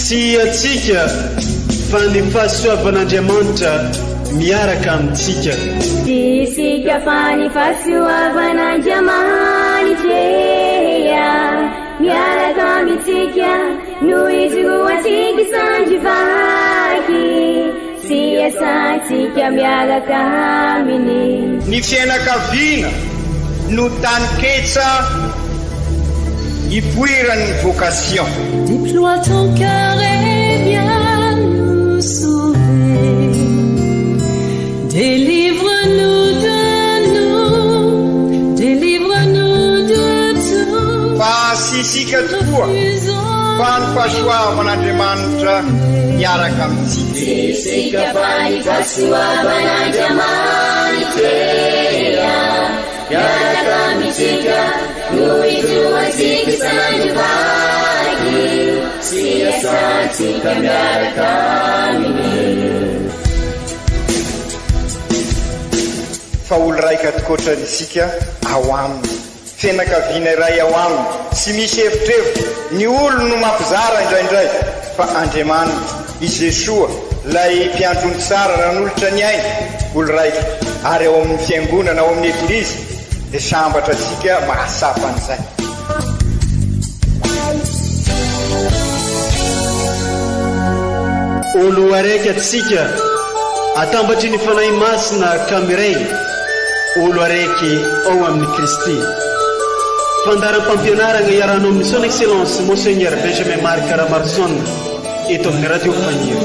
Tsy antsika fa ny fahasoavan'Andriamanitra miaraka amintsika. Tsy isika fa ny fahasoavan'Andriamanitra miaraka amintsika no ijoroantsika sandry vaky sy iasantsika miaraka aminy. Ny fiainakaviana no taninketsa ipoiran'ny vocation. Déploie ton cœur et viens nous sauver. Délivre-nous de nous, délivre-nous de tout. Fa tsy isika tokoa fa ny fahasoavan'Andriamanitra miaraka amintsika. Tsy isika fa ny fahasoavan'Andriamanitra miaraka amintsika no ijoroantsika sandry vaky sy iasantsika miaraka aminy. Fa olo raika tokoatrany isika ao aminy. Fianakaviana iray ao aminy, tsy misy evitrevitra, ny olony no mampizara indraindray, fa Andriamanitra, i Jesoa, ilay Mpiandry ondry tsara nanolotra ny ainy, olo raika, ary ao amin'ny Fiangonana, ao amin'ny Eglizy, dia sambatra antsika mahatsapa an'izay. Olo araiky atsika atambatry ny Fanahy Masina ka miray olo araiky ao amin'i Kristy. Fandaharam-pampianaragna iarahanao amin'ny Son Excellence Monseigneur Benjamin Marc Ramaroson eto amin'ny Radio Faniry.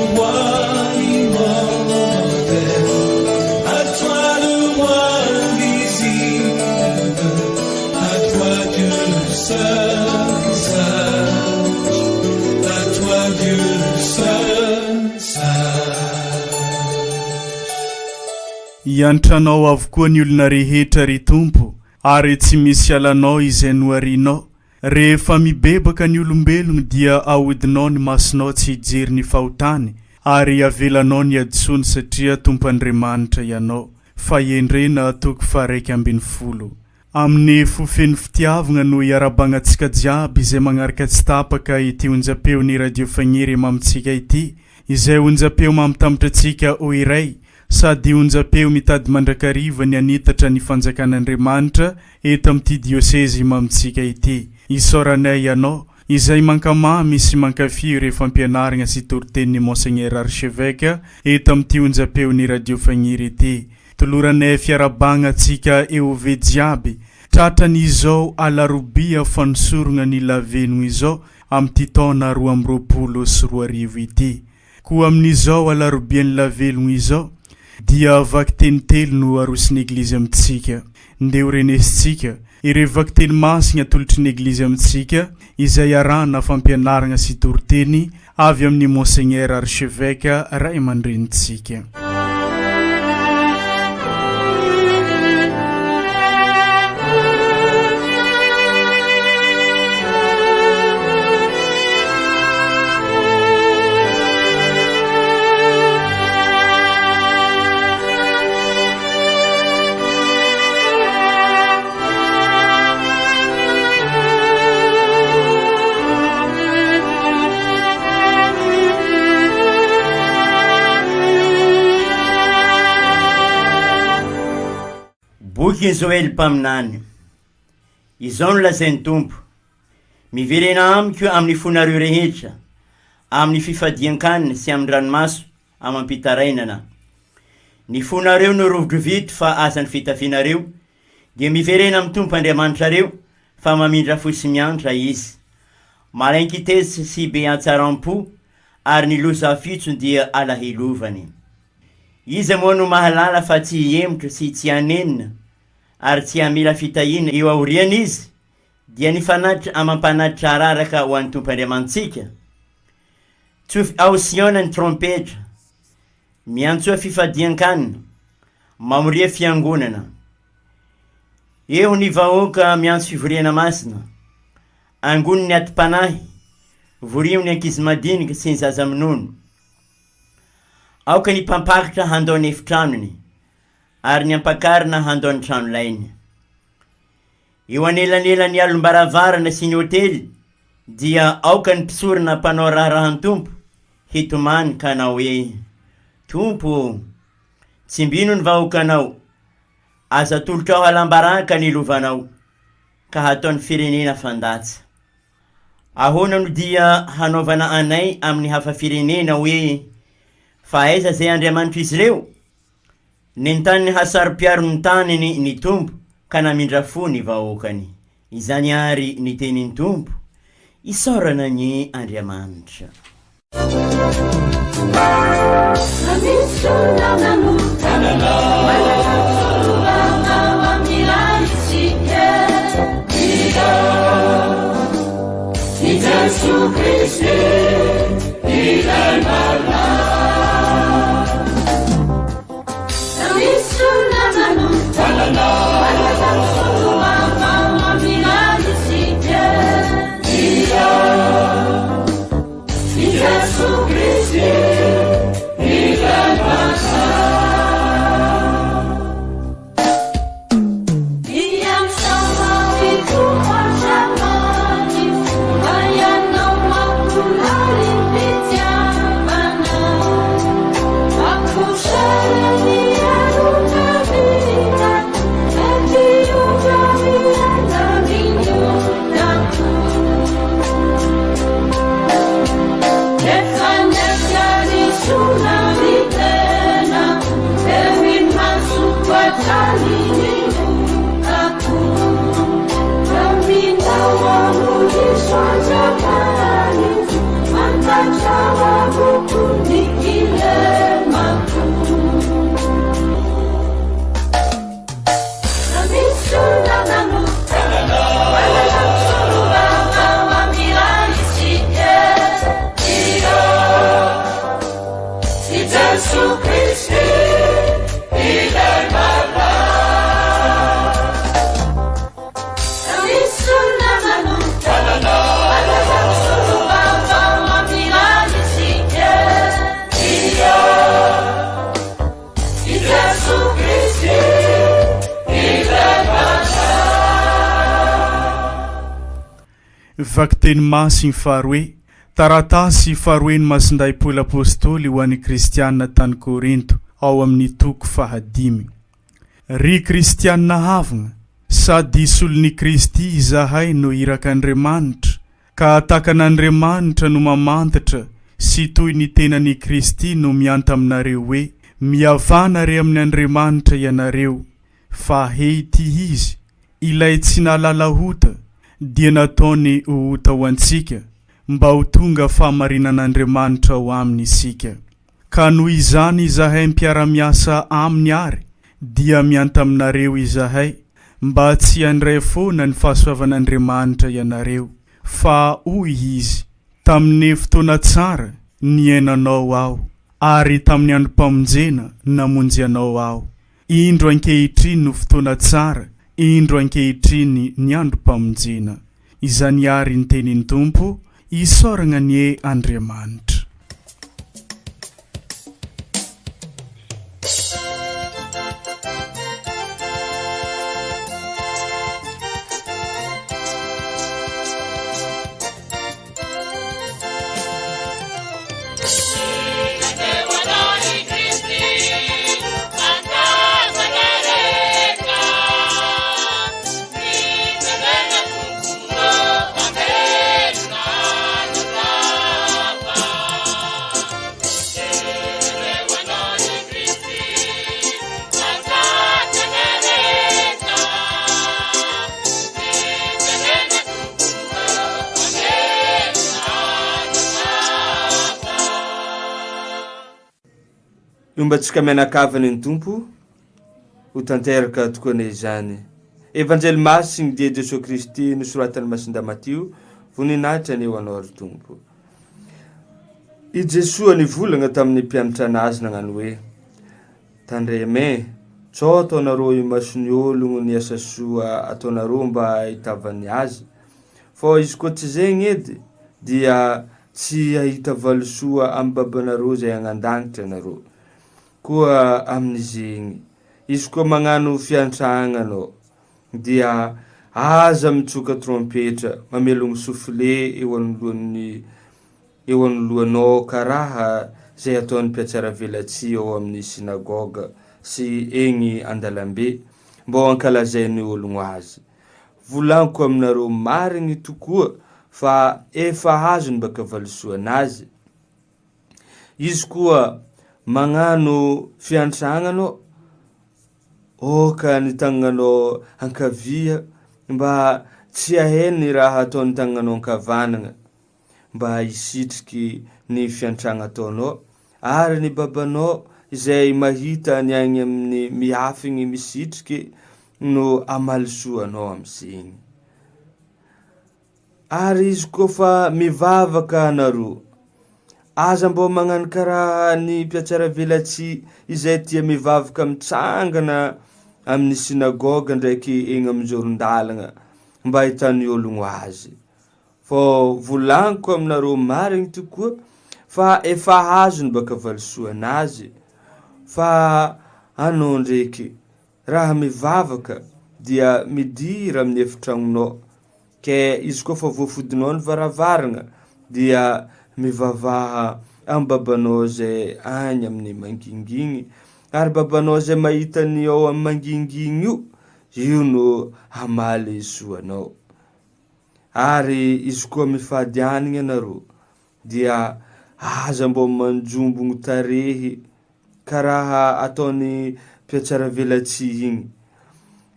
Hiantranao avokoa ny olona rehetra, ry Tompo, ary tsy misy halanao izay noharinao. Rehefa mibebaka ny olombelogno dia ahodinao ny masonao tsy hijery ny fahotany, ary avelanao ny hadisoany satria Tompo Andriamanitra Ianao. Fahendrena toko faha-11. Amin'ny fo feno fitiavagna no iarabagnantsika jiaby izay magnaraka tsy tapaka ity onjam-peon'ny Radio Fagniry mamintsika ity, izay onjam-peo mampitambatra antsika ho iray, sady onjam-peo mitady mandrakariva ny hanitatra ny fanjakan'Andriamanitra eto amin'ity diosezy mamintsika ity. Isaoranay ianao, izay mankamamy sy mankafy ireo fampianaragna sy toritenin'i Monseigneur Archevêque eto amin'ity onjam-peon'ny Radio Fagniry ity. Toloranay fiarahabagna antsika EOV jiaby tratran izao alarobia fanosorogna ny lavenogno izao amin'ity taona 2022 ity. Koa amin'izao alarobian'ny lavelogno izao dia vakiteny telo no arosin'ny Eglizy amintsika. Ndeha ho renesintsika ireo vakiteny masigna atolotry ny Eglizy amintsika izay arahana fampianaragna sy toriteny Avy amin'i Monseigneur Archevêque ray aman-drenintsika. Bokin'i Joely mpaminany. Izao no lazain'ny Tompo, Miverena amiko amin'ny fonareo rehetra, amin'ny fifadian-kanina sy amin'ny ranomaso amam-pitarainana. Ny fonareo no rovidrovito fa aza ny fitafianareo, dia miverena amin'ny Tompo Andriamanitrareo fa mamindra fo sy miantra Izy. Malain-kiteza sy be hatsaram-po ary ny loza afitsony dia alahelovany. Iza moa no mahalala fa tsy hihemotra sy tsy hanenina ary tsy hamela fitahiana eo aoriany Izy, dia ny fanatitra amam-panatitra araraka ho an'ny Tompo Andriamanitsika? Tsofy ao Siona ny trompetra, miantsoa fifadian-kanina, mamoria fiangonana. Eo ny vahoaka miantso fivoriana masina, angony ny atim-panahy, vorio ny ankizy madinika sy ny zaza minono. Aoka ny mpampakatra handao ny efitranony, ary ny ampakarina handao ny tranolainy. Eo anelanelan'ny alom-baravarana sy ny hotely. Dia aoka ny mpisorona mpanao raharahan'ny Tompo hitomany ka hanao hoe, Tompo ô, tsimbino ny vahoakanao, aza atolotrao halam-baraka ny lovanao, ka hataon'ny firenena fandatsa. Ahoana no dia hanaovana anay amin'ny hafa firenena hoe, Fa aiza izay Andriamanitr'izy ireo? Nentaniny hasaro-piaro ny taniny ny Tompo ka namindra fo ny vahoakany. Izany àry ny tenin'ny Tompo. Isaorana anie Andriamanitra. Vakiteny Masiny faharoe, Taratasy faharoen'i Masindahy Paoly Apostoly ho an'ny Kristiana tany Korinto, ao amin'ny toko fahadimy. Ry Kristiana havagna, sady solon'i Kristy izahay no irak'Andriamanitra, ka takan'Andriamanitra no mamantatra sy toy ny tenan'i Kristy no mianta aminareo hoe, Mihavana re amin' Andriamanitra ianareo, fa he ity Izy, ilay tsy nahalala ota, dia nataony ho ota ho antsika, mba ho tonga fahamarinan'Andriamanitra ao aminy isika. Ka noho izany izahay mpiara-miasa aminy àry dia mianta aminareo izahay mba tsy handray foana ny fahasoavan'Andriamanitra ianareo, fa hoy Izy, Tamin'ny fotoana tsara niainanao Aho, ary tamin'ny androm-pamonjena namonjy anao Aho. Indro ankehitriny no fotoana tsara, indro ankehitriny ny androm-pamonjena. Izany àry ny tenin'ny Tompo, isaoragna anie Andriamanitra. Homba antsika mianakavy anie ny Tompo, ho tanteraka tokoa anie izany. Evanjely Masiny dia Jesoa Kristy nosoratan'i Masindahy Matio, voninahitra anie ho Anao ry Tompo. I Jesoa nivolagna tamin'ny mpianatra anazy nagnano hoe, Tandreme, tsao ataonareo imason'ny ologno ny asa soa ataonareo mba hahitavany azy, fô izy koa tsy zegny edy dia tsy hahita valisoa amy Babanareo zay agny an-danitra anareo. Koa amin'izegny, izy koa magnano fiantragna anao, dia. Aza mitsoka trompetra, mamelogno soufflet eo anoloan'ny eo anoloanao karaha zay ataon'ny mpihatsaravelatsihy ao amin'ny synagoga sy egny an-dalambe, mbô ankalazain'ny ologno azy. Volagniko aminareo marigny tokoa fa efa azony baka valisoan'azy. Izy koa magnano fiantragna anao, aoka ny tagnanao ankavia mba tsy hahay ny raha ataon'ny tagnanao ankavanagna, mba hisitriky ny fiantragna ataonao, ary ny babanao izay mahita ny agny amin'ny miafigny misitriky no hamaly soa anao am'zegny. Ary izy koa fa mivavaka anareo, aza mbô magnano karaha ny mpihatsaravelatsihy izay tia mivavaka mitsangana amin'ny synagoga ndraiky egny amin-joron-dalagna mba ahitan'ny ologno azy. Fô volagniko aminareo marigny tokoa fa efa azony baka valisoan'azy, fa anao ndraiky raha mivavaka dia midira amin'ny efitragnonao, Ke izy koa fa voafodinao ny varavaragna dia mivavaha am babanao zay agny amin'ny mangingigny ary babanao zay mahita ny ao am mangingigny io, io no hamaly soa anao. Ary izy koa mifady hanigny anareo dia aza mbô manjombogno tarehy karaha ataon'ny mpihatsaravelatsihy igny.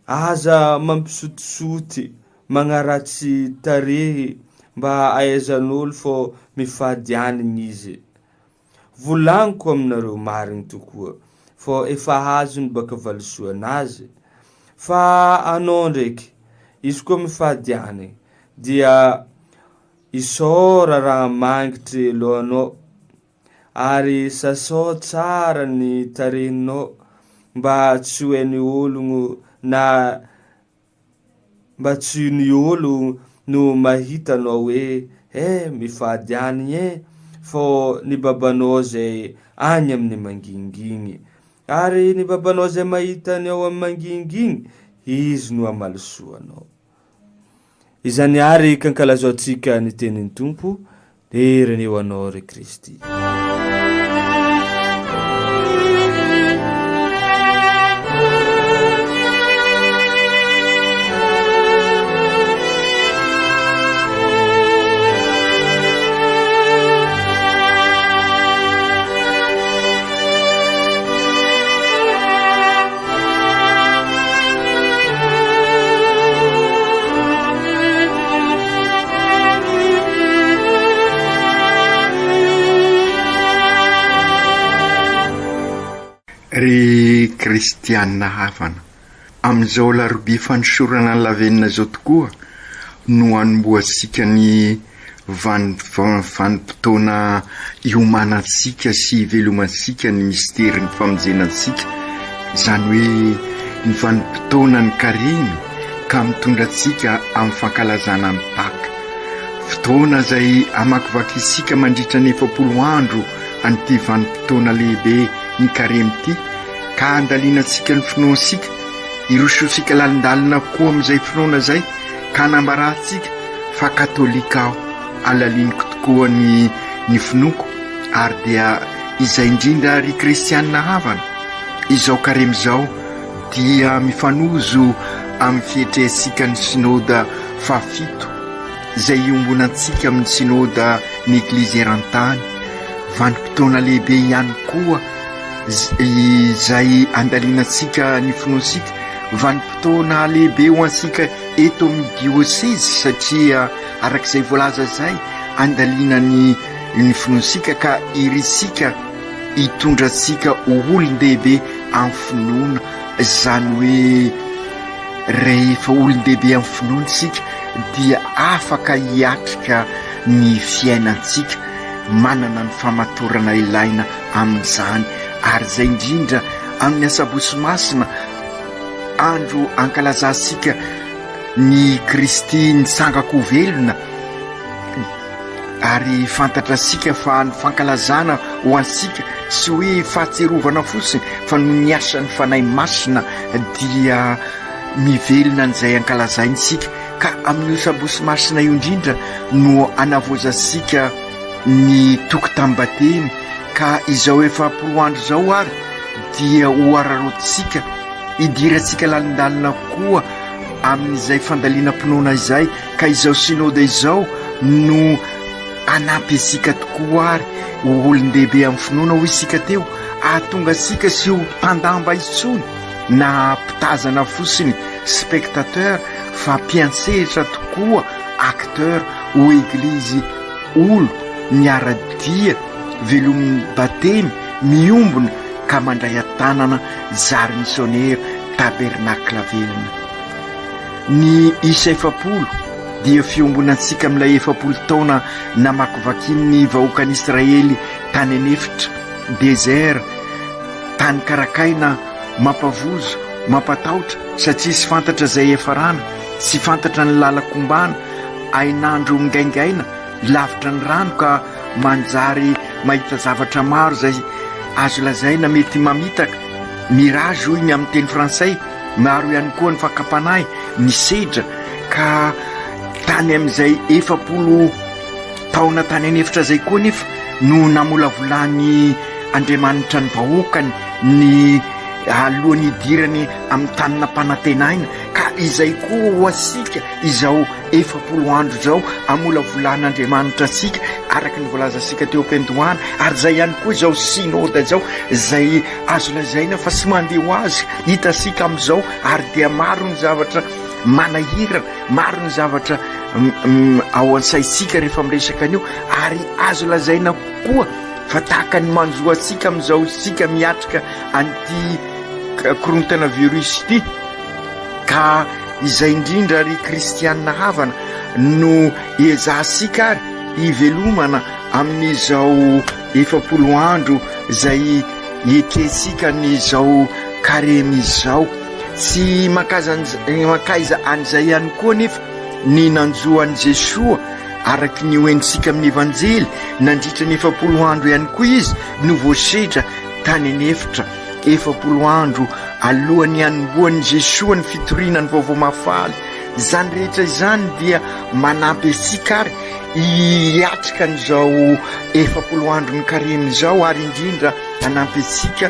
Aza mampisotisoty, magnaratsy tarehy mba ahaizan'olo fô mifady hanigny izy. Volagniko aminareo marigny tokoa fô efa azony baka valisoan'azy. Fa anao ndraiky, izy koa mifady hanigny dia Isaora raha mangitry lohanao, ary sasao tsara ny tarehinao mba tsy ho hain'ny ologno na mba tsy ny olo no mahita anao hoe eh mifady any eh fô ny babanao zay any amin'ny mangingigny, ary ny babanao zay mahita ny ao amin'ny mangingigny, izy no hamaly soa anao. Izany àry kankalazaontsika ny tenin'ny Tompo, Dera anie ho Anao ry Kristy. Ry kristiana havana, amin'izao alarobia fanosorana ny lavenona izao tokoa no hanombohantsika ny vanim-potoana iomanantsika sy ivelomantsika ny misterin'ny famonjena antsika, izany hoe ny vanim-potoanan'ny Karemy ka mitondra antsika amin'ny fankalazana ny Paka. Fotoana izay hamakivakintsika mandritra ny 40 andro an'ity vanim-potoana lehibe ny Karemy ity ka handalinantsika ny finoantsika, hirosoantsika lalindalina koa amin'izay finoana izay ka hanambarantsika fa katolika aho, alaliniko tokoa ny ny finoako ary dia izay indrindra ry kristianina havana, izao karemy izao dia mifanojo amin'ny fihetrehantsika ny synoda fahafito izay iombonantsika amin'ny synoda ny eglizy eran-tany, vanim-potoana lehibe ihany koa izay andalinantsika ny finoantsika, vanim-potoana lehibe ho antsika eto amin'ny diosezy satria araka izay voalaza izay andalina ny ny finoantsika ka irintsika hitondra antsika ho olon-dehibe amin'ny finoana izany hoe rehefa olon-dehibe amin'ny finoana isika dia afaka hiatrika ny fiainantsika manana ny famatorana ilaina amin'izany ary izay indrindra amin'ny asabotsy masina Andro ankalazantsika ny Kristy nitsangako ho velona ary fantatrasika fa ny fankalazana ho antsika sy hoe fahatsiarovana fotsiny fa noho ny asan'ny Fanahy Masina dia mivelona an'izay ankalazaina isika ka amin'io Sabotsy Masina io indrindra no anavaozantsika ny toky tamin'ny batemy ka izao 40 andro izao ary dia ho araraotintsika hidirantsika lalindalina koa amin'izay fandalinam-pinoana izay ka izao Synoda izao no hanampy antsika tokoa ary ho olon-dehibe amin'ny finoana hoy isika teo, hahatonga antsika tsy ho mpandamba intsony na mpitazana fotsiny, spectateur, fa mpiantsehatra tokoa, acteur, ho Eglizy olo miara-dia, velomin'ny batemy, miombona ka mandray an-tanana zary misionera tabernakla velona. Ny isa 40 dia fiombonantsika amin'ilay 40 taona namakivakian'ny vahoakan'Israely tany an'efitra, désert, tany karakaina mampavozo, mampatahotra satria tsy fantatra izay hiafarana, tsy fantatra ny lalan-kombana, hainandro migaingaina, lavitra ny rano ka manjary mahita zavatra maro izay azo lazaina mety mamitaka, mirage hoy ny amin'ny teny frantsay. Maro ihany koa ny fakam-panahy nisedra ka tany amin'izay 40 taona tany an'efitra izay koa anefa no namolavolan'ny Andriamanitra ny vahoakany ny alohan'ny hidirany amin'ny tany nampanantenaina ka izay koa ho antsika izao 40 andro izao amolavolan'Andriamanitra antsika araka ny voalazantsika teo am-piandohana ary izay ihany koa izao synoda izao izay azo lazaina fa tsy mandeha ho azy hitantsika amin'izao ary dia maro ny zavatra manahirana, maro ny zavatra ao an-tsaintsika rehefa miresaka an'io ary azo lazaina koa fa tahaka ny manjo antsika amin'izao isika miatrika an'ity korontana virus ity ka izay indrindra ry kristianina havana no ezahantsika ary hivelomana amin'izao 40 andro izay ekentsika an'izao karemy izao. Tsy mankaiza an'izay ihany koa anefa ny nanjo an'i Jesoa araka ny hoentsika amin'ny Evanjely, nandritra ny 40 andro ihany koa izy no voasedra tany an'efitra. 40 andro alohan'ny hanombohan'i Jesoa ny fitoriana ny Vaovao Mahafaly. Izany rehetra izany dia manampy antsika ary hiatrika an'izao 40 andron'ny karemy izao ary indrindra hanampy antsika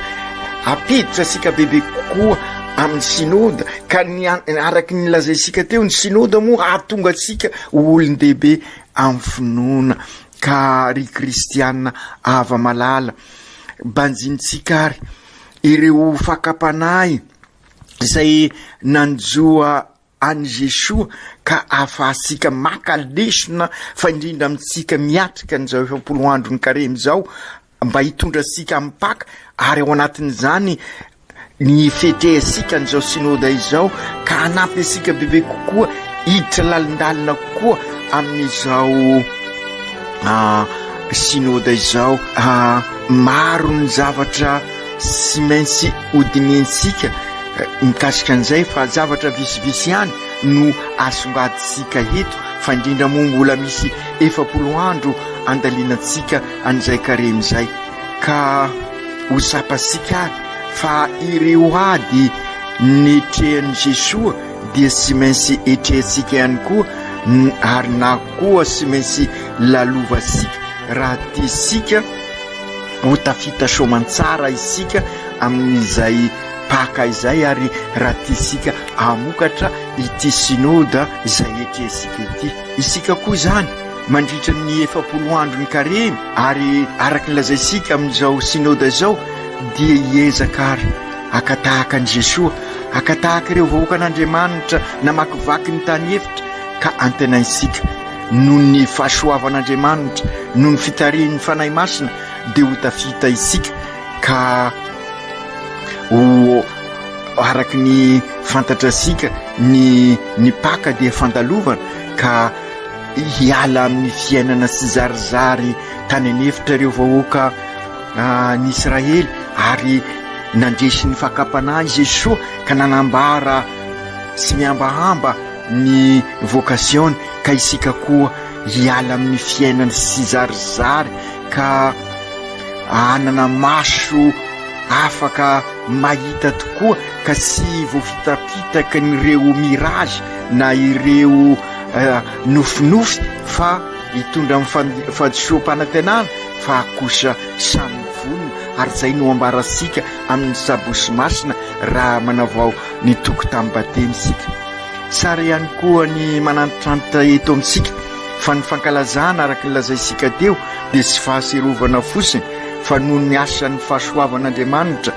hampiditra antsika bebe kokoa amin'ny synoda ka ny araka ny lazaintsika teo ny synoda moa hahatonga antsika ho olon-dehibe amin'ny finoana ka ry kristiana hava-malala banjinintsika ary ireo fakam-panahy izay nanjoa an'i Jesoa ka ahafahantsika maka lesona fa indrindra amintsika miatrika an'izao 40 andron'ny karemy izao mba hitondra antsika amin'ny Paka ary ao anatin'izany ny fetrehantsika an'izao synoda izao ka hanampy antsika bebe kokoa hiditra lalindalina kokoa amin'izao synoda izao. Maro ny zavatra tsy maintsy hodinihintsika mikasika an'izay fa zavatra visivisy ihany no asongadintsika eto fa indrindra moa mbola misy 40 andro andalinantsika an'izay karemy izay ka ho tsapantsika ary fa ireo ady netrehan'i Jesoa dia tsy maintsy etrehantsika ihany koa ary na koa tsy maintsy lalovantsika raha tiantsika ho tafita soamantsara isika amin'izay Paka izay ary raha tiantsika hamokatra ity Synoda izay etrehantsika ity. Isika koa izany mandritra ny 40 andron'ny Karemy ary araka ny lazaintsika amin'izao Synoda izao dia hiezaka ary haka tahaka an'i Jesoa, haka tahaka ireo vahoakan'Andriamanitra namakivaky ny tany efitra ka antenaintsika noho ny fahasoavan'Andriamanitra, noho ny fitarihin'ny Fanahy Masina dia ho tafita isika ka ho araka ny fantatrasika ny ny Paka dia fandalovana ka hiala amin'ny fiainana tsy zarizary tany an'efitra ireo vahoaka ny Israely ary nandresy ny fakam-panahy Jesoa ka nanambara sy mihambahamba ny vocation ka isika koa hiala amin'ny fiainana tsy zarizary ka hanana maso afaka. mahita tokoa ka tsy voafitapitaka an'ireo mirage na ireo nofinofy fa hitondra amin'ny fahadisoam-panantenana fa kosa samy vonona ary izay no ambarantsika amin'ny Sabosy Masina raha manavao ny tokotanim-batemy isika. Tsara ihany koa ny manantitrantitra eto amintsika fa ny fankalazana araka ny lazaintsika teo dia tsy fahatsiarovana fotsiny fa noho ny asan'ny fahasoavan'Andriamanitra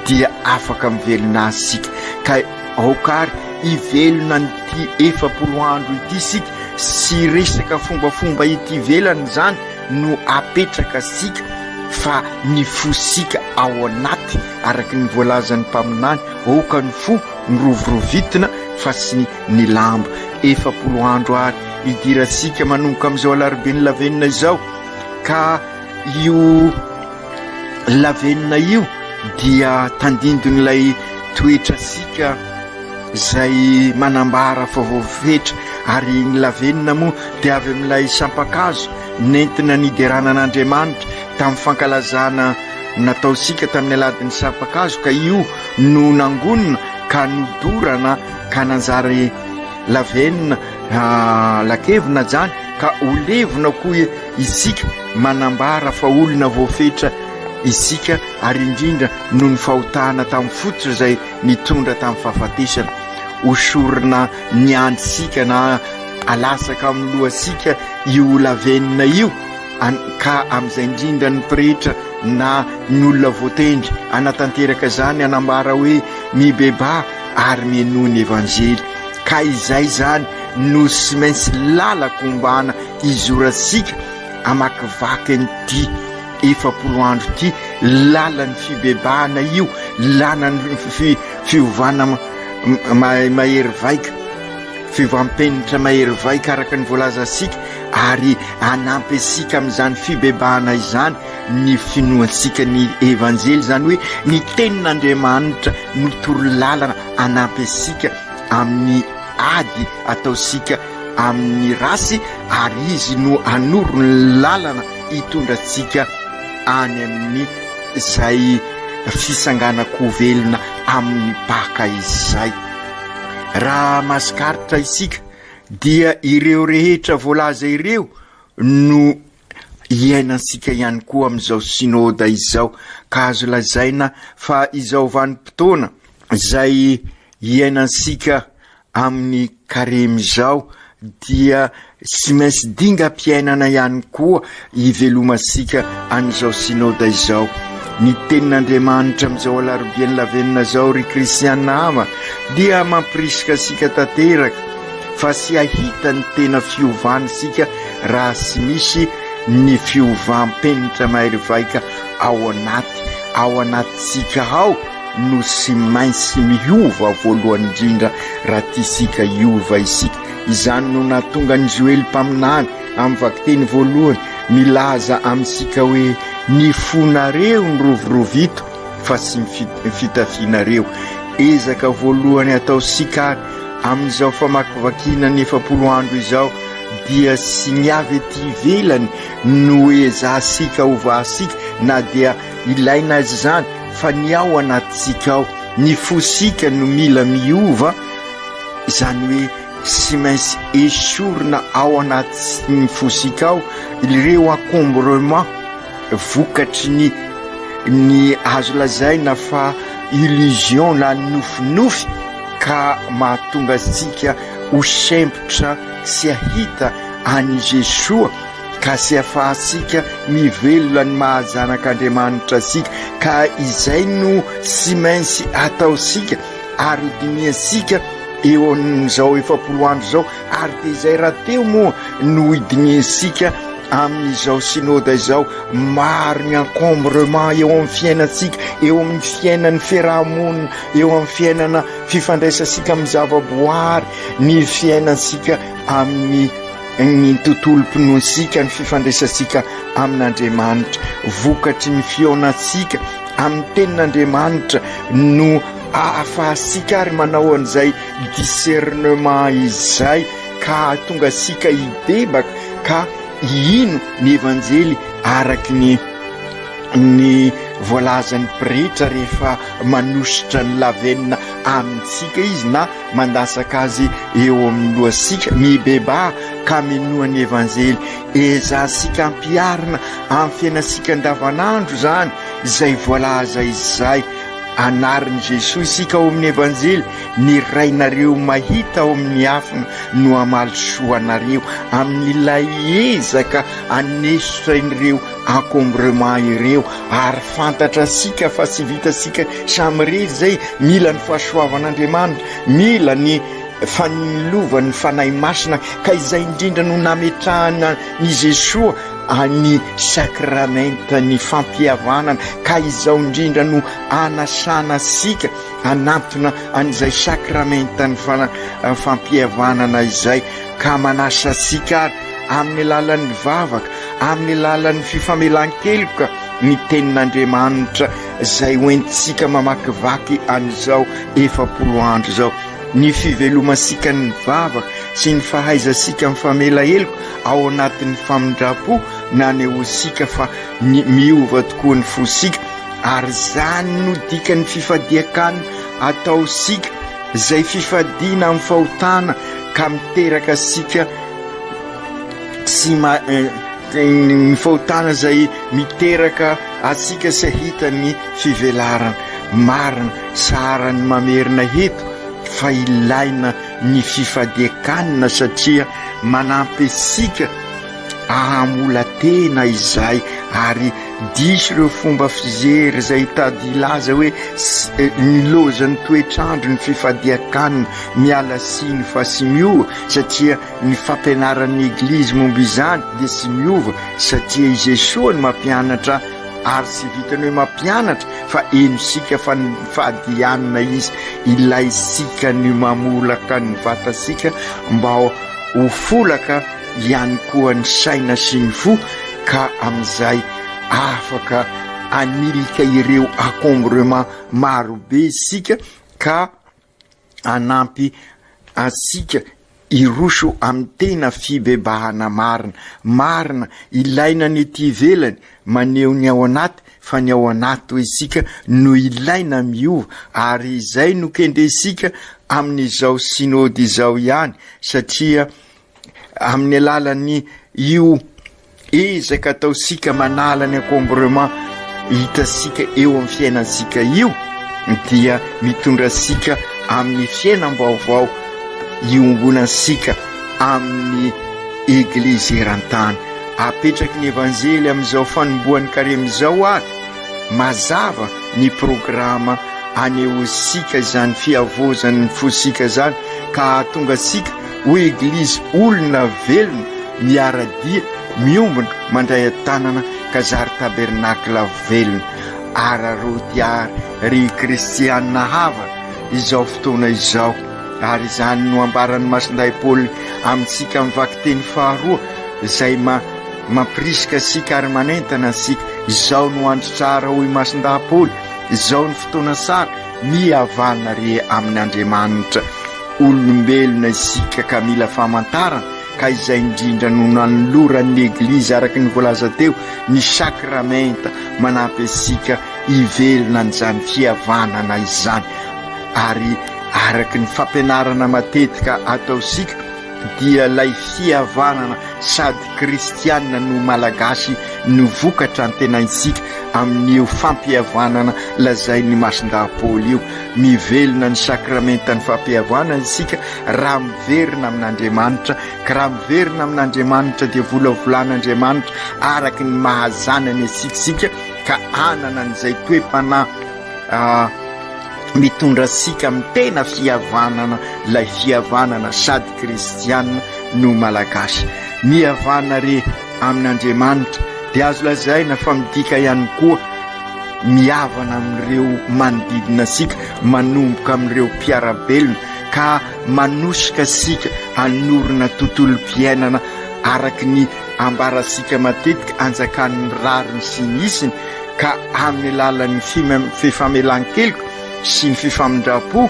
dia afaka mivelona azy isika ka aoka ary hivelona an'ity 40 andro ity isika sy resaka fombafomba ety ivelany izany no apetraka sika fa ny fosika ao anaty araka ny voalazan'ny mpaminany aoka ny fo mirovorovitina fa tsy ny lamba. 40 andro ary idirantsika manomboka amin'izao alarobian'ny lavenona izao ka io lavenona io dia tandindon'ilay toetrasika izay manambara fa voafetra ary ny lavenona moa dia avy amin'ilay sampan-kazo nentina niderana an'Andriamanitra tamin'ny fankalazana nataontsika tamin'ny alahadin'ny sampan-kazo ka io no nangonina ka nodorana ka nanjary lavenona lakevina zany ka ho levona koa isika manambara fa olona voafetra isika ary indrindra noho ny fahotana tamin'ny fototra izay nitondra tamin'ny fahafatesana. Hosorina ny andrintsika na alasaka amin'ny lohantsika io lavenona io ka amin'izay indrindra ny pretra na ny olona voatendry hanatanteraka izany hanambara hoe mibebaha ary mihainoa ny Evanjely. Ka izay izany no tsy maintsy lalan-kombana hizorantsika hamakivaky an'ity 40 andro ity, lalan'ny fibebahana io, lalan'ny fiovana mahery vaika, fiovam-penitra mahery vaika araka ny voalazantsika, ary hanampy antsika amin'izany fibebahana izany ny finoantsika ny Evanjely, izany hoe ny Tenin'Andriamanitra no torolalana hanampy antsika amin'ny ady ataontsika amin'ny ratsy, ary Izy no hanoro ny lalana hitondra antsika any amin'ny izay fisanganan-ko velona amin'ny Paka izay. Raha mahatsikaritra isika dia ireo rehetra voalaza ireo no iainantsika ihany koa amin'izao Synoda izao, ka azo lazaina fa izao vanim-potoana izay iainantsika amin'ny karemy izao dia tsy maintsy dingam-piainana ihany koa hivelomantsika an'izao Synoda izao. Ny tenin'Andriamanitra amin'izao alarobian'ny lavenona izao ry kristiana havana dia mampirisika antsika tanteraka fa tsy hahita ny tena fiovana isika raha tsy misy ny fiovam-penitra mahery vaika ao anaty, ao anatintsika ao no tsy maintsy miova voalohany indrindra raha tiantsika hiova isika. Izany no nahatonga an'i Joely mpaminany amin'ny vakiteny voalohany milaza amintsika hoe ny fonareo no rovirovito fa tsy ny fitafianareo. Ezaka voalohany ataontsika ary amin'izao famakivakiana ny 40 andro izao dia tsy ny avy ety ivelany no ezahantsika hovahantsika na dia ilaina aza izany fa ny ao anatintsika ao, ny fosika no mila miova, izany hoe tsy maintsy esorina ao anatin'ny fosika ao ireo encombrement vokatry ny ny azo lazaina fa illusion na nofinofy ka mahatonga antsika ho sempotra sy hahita an'i Jesoa ka tsy afahantsika mivelona ny maha zanak'Andriamanitra antsika ka izay no tsy maintsy ataontsika ary hodinihantsika eo amin'izao 40 andro izao ary dia izay rahateo moa no hodinihantsika amin'izao synoda izao. Maro ny encombrement eo amin'ny fiainantsika, eo amin'ny fiainan'ny fiarahamonina, eo amin'ny fiainana fifandraisantsika amin'ny zavaboary, ny fiainantsika amin'ny ny tontolom-pinoantsika, ny fifandraisantsika amin'Andriamanitra. Vokatry ny fihaonantsika amin'ny tenin'Andriamanitra no ahafahantsika ary manao an'izay discernement izay ka hahatonga antsika hibebaka ka hino ny Evanjely araky ny ny voalazan'ny pretra rehefa manosotra ny lavenona amintsika izy na mandatsaka azy eo amin'ny lohantsika. Mibebaha ka minoa ny Evanjely. Ezahantsika ampiharina amin'ny fiainantsika andavanandro izany izay voalaza izay. Anarin'i Jesoa isika ao amin'ny Evanjely, ny Rainareo mahita ao amin'ny miafina no hamaly soa anareo amin'ilay ezaka hanesotra ireo encombrement ireo ary fantatrasika fa tsy vitasika samirery izay, mila ny fahasoavan'Andriamanitra, mila ny fanilovan'ny Fanahy Masina ka izay indrindra no nametrahana ny Jesoa any sakramenta ny fampihavanana ka izao indrindra no anasana asika hanantona an'izay sakramentan'ny fampihavanana izay ka manasa antsika ary amin'ny alalan'ny vavaka, amin'ny alalan'ny fifamelan-keloka ny tenin'Andriamanitra izay hoentintsika mamakivaky an'izao 40 andro izao. Ny fivelomantsika ny vavaka sy ny fahaizantsika mifamela heloka ao anatin'ny famindram-po nanehoantsika fa ny miova tokoa ny fosika ary izany no dikan'ny fifadian-kanina ataontsika izay fifadiana amin'ny fahotana ka miteraka antsika sy ma ny fahotana izay miteraka antsika sy hahita ny fivelarana marina tsara ny mamerina eto fa ilaina ny fifadian-kanina satria manampy antsika ahamola tena izay ary diso ireo fomba fijery izay hitady hilaza hoe nilozan'ny toetr'andro ny fifadian-kanina, miala tsiny fa tsy miova satria ny fampianaran'ny Eglizy momba izany dia tsy miova satria i Jesoa no mampianatra ary tsy vitany hoe mampianatra fa henosika fa nifady hanina izy, ilaintsika ny mamolaka ny vatantsika mba ho folaka ihany koa ny saina sy ny fo ka amin'izay afaka hanilika ireo encombrement marobe isika ka hanampy antsika hiroso amin'ny tena fibebahana marina. Marina, ilaina ny ety ivelany maneho ny ao anaty fa ny ao anaty hoy isika no ilaina miova ary izay no kendrentsika amin'izao synode izao ihany satria amin'ny alalan'ny io ezaka ataontsika manala ny encombrement hitantsika eo amin'ny fiainantsika io dia mitondra antsika amin'ny fiainam-baovao iombonantsika amin'ny eglizy eran-tany. Apetraky ny Evanjely amin'izao fanombohan'ny karemy izao ary mazava ny programa anehoantsika izany fihavaozan'ny fontsika izany ka hahatonga antsika ho Eglizy olona velona miara-dia, miombona, mandray an-tanana ka zary tabernakla velona. Araraoty àry ry kristiana havana izao fotoana izao ary izany no ambaran'i Masindahy Paoly amintsika amin'ny vakiteny faharoa izay ma mampirisika antsika ary manentana antsika. Izao no andro tsara hoy Masindahy Paoly, izao ny fotoana tsara, mihavana re amin'Andriamanitra. Olombelona isika ka mila famantarana ka izay indrindra no nanoloran'ny Eglizy araka ny voalaza teo ny sakramenta manampy antsika hivelona an'izany fihavanana izany ary araka ny fampianarana matetika ataosika dia ilay fihavanana sady kristiana no malagasy no vokatra antenaintsika amin'io fampihavanana lazain'i Masindahy Paoly io. Mivelona ny sakramentan'ny fampihavanana isika raha miverina amin'Andriamanitra, ka raha miverina amin'Andriamanitra dia volavolan'Andriamanitra araka ny maha zanany antsika isika ka hanana an'izay toe-panahy mitondra antsika amin'ny tena fihavanana, ilay fihavanana sady kristiana no malagasy. Mihavana re amin'Andriamanitra dia azo lazaina fa midika ihany koa mihavana amin'ireo manodidina antsika, manomboka amin'ireo mpiara-belona ka manosika antsika hanorina tontolom-piainana araka ny ambarantsika matetika anjakan'ny rariny sy ny hitsiny ka amin'ny alalan'ny fifamelan-keloka sy ny fifamindram-po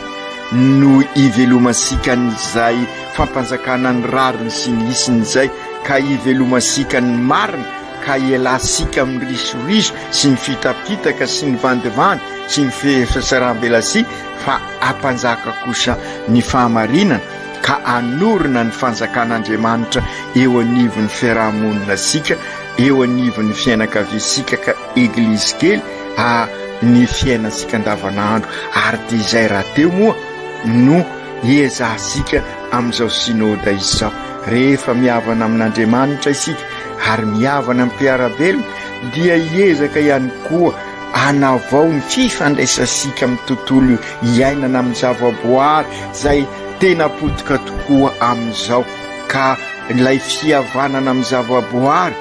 no ivelomantsika an'izay fampanjakana ny rariny sy ny hitsiny izay ka ivelomantsika ny marina. ka hialantsika amin'ny risoriso sy ny fitapitaka sy ny vandivandy sy ny fihatsarambelatsihy fa hampanjaka kosa ny fahamarinana ka hanorina ny fanjakan'Andriamanitra eo anivon'ny fiarahamonina-tsika, eo anivon'ny fiainakaviantsika ka Eglizy kely a ny fiainantsika andavanandro ary dia izay rahateo moa no iezahantsika amin'izao Synoda izao. Rehefa mihavana amin'Andriamanitra isika ary mihavana amin'ny mpiara-belona dia hiezaka ihany koa hanavao ny fifandraisantsika amin'ny tontolo iainana amin'ny zavaboary izay tena potika tokoa amin'izao ka ilay fihavanana amin'ny zavaboary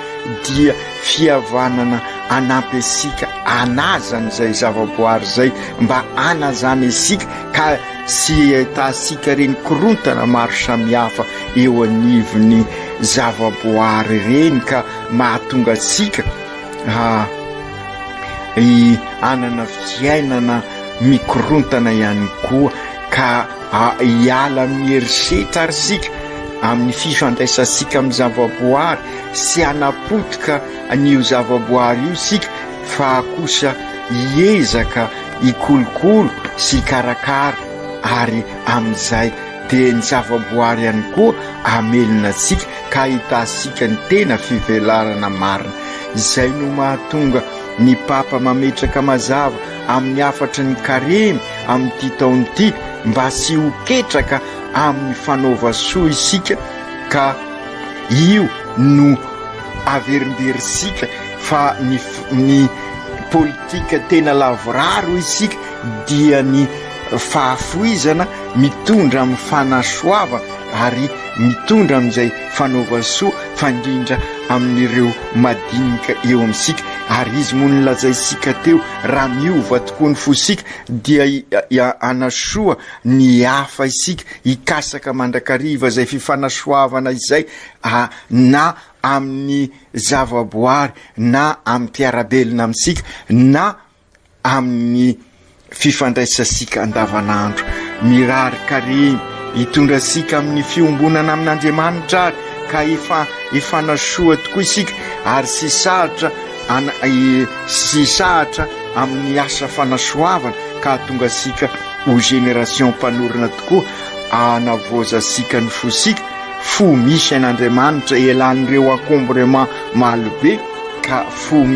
dia fihavanana hanampy antsika hanaja an'izay zavaboary izay mba hanajana isika ka tsy ahitantsika ireny korontana maro samihafa eo anivon'ny zavaboary ireny ka mahatonga antsika hanana fiainana mikorontana ihany koa ka hiala amin'ny herisetra ary isika amin'ny fifandraisantsika amin'ny zavaboary sy hanapotika an'io zavaboary io isika fa kosa hiezaka hikolokolo sy hikarakara ary amin'izay dia ny zavaboary ihany koa hamelona antsika ka hahitantsika ny tena fivelarana marina. Izay no mahatonga ny Papa mametraka mazava amin'ny hafatry ny Karemy amin'ity taona ity mba tsy ho ketraka amin'ny fanaova-soa isika ka io no averimberintsika fa ny ny politika tena lavorary hoy isika dia ny fahafoizana mitondra amin'ny fanasoavana ary mitondra amin'izay fanaovan-soa fa indrindra amin'ireo madinika eo amintsika ary izy moa nolazaintsika teo raha miova tokoa ny fosika dia hanasoa ny hafa isika hikasaka mandrakariva izay fifanasoavana izay na amin'ny zavaboary na amin'ny mpiara-belona amintsika na amin'ny fifandraisantsika andavanandro. Mirary karemy hitondra antsika amin'ny fiombonana amin'Andriamanitra ary ka efa hifanasoa tokoa isika ary tsy sahatra sy sahatra amin'ny asa fanasoavana ka hahatonga antsika ho génération mpanorina tokoa hanavaozantsika ny fosika fo misy an'Andriamanitra elan'ireo encombrement malobe ka fo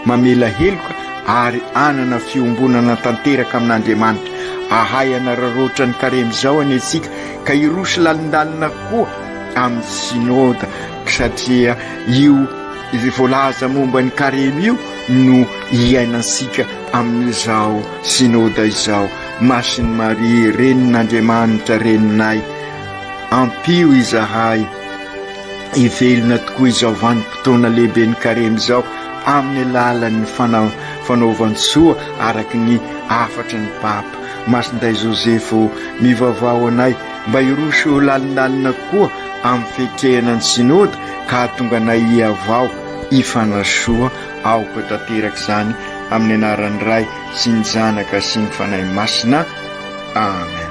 mamela heloka ary hanana fiombonana tanteraka amin'Andriamanitra. Ahay hanararaotra ny karemy izao anie isika ka hiroso lalindalina koa amin'ny synoda satria io voalaza momba ny karemy io no iainantsika amin'izao synoda izao. Masin'i Maria, Renin'Andriamanitra, Reninay, ampio izahay hivelona tokoa izao vanim-potoana lehiben'ny karemy izao amin'ny alalan'ny fanaovan-tsoa araka ny hafatry ny Papa. Masindahy Joseph ô, mivavaha ho anay mba hiroso lalindalina koa amin'ny fiatrehana ny Synoda ka hahatonga anay hihavao hifanasoa. Aoka tanteraka izany amin'ny anaran'ny Ray sy ny Zanaka sy ny Fanahy Masina. Amen.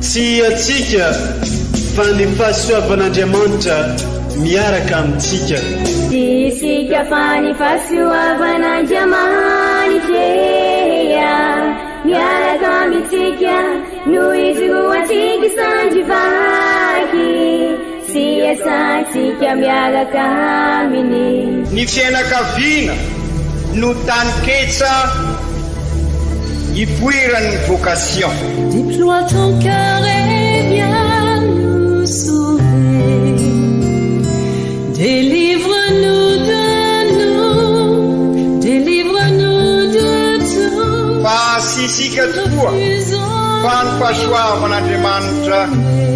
Tsy antsika fa ny fahasoavan'Andriamanitra miaraka amintsika. Tsy isika fa ny fahasoavan'Andriamanitra miaraka amintsika no ijoroantsika sandry vaky. Sy iasantsika miaraka aminy. Ny fiainakaviana no taninketsa ipoiran'ny vocation. Déploie ton cœur et viens nous sauver. Délivre-nous de nous, délivre-nous de tout. Fa tsy isika tokoa fa ny fahasoavan'Andriamanitra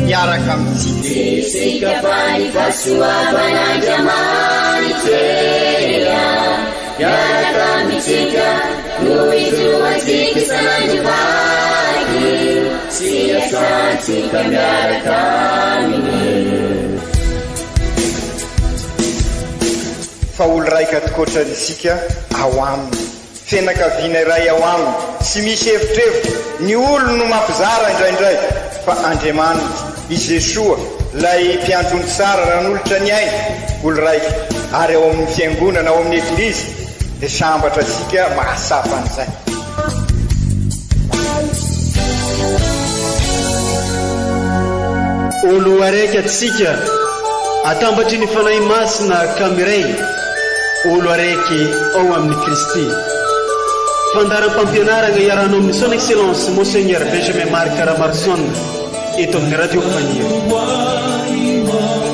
miaraka amintsika. Tsy isika fa ny fahasoavan'Andriamanitra miaraka amintsika no ijoroantsika isan'andro vaky sy iasantsika miaraka aminy. Fa olo raika tokoatra isika ao aminy. Fianakaviana iray ao aminy. Tsy misy evitrevitra. Ny olony no mampizara indraindray fa Andriamanitra, i Jesoa, ilay mpiandry ondry tsara nanolotra ny ainy olo raika ary ao amin'ny fiangonana, ao amin'ny Eglizy dia sambatra isika mahatsapa an'izay. Olo araiky atsika atambatry ny Fanahy Masina ka miray olo araiky ao amin'i Kristy. Fandaharam-pampianaragna iarahanao amin'ny Son Excellence Monseigneur Benjamin Marc Ramaroson eto amin'ny Radio Faniry.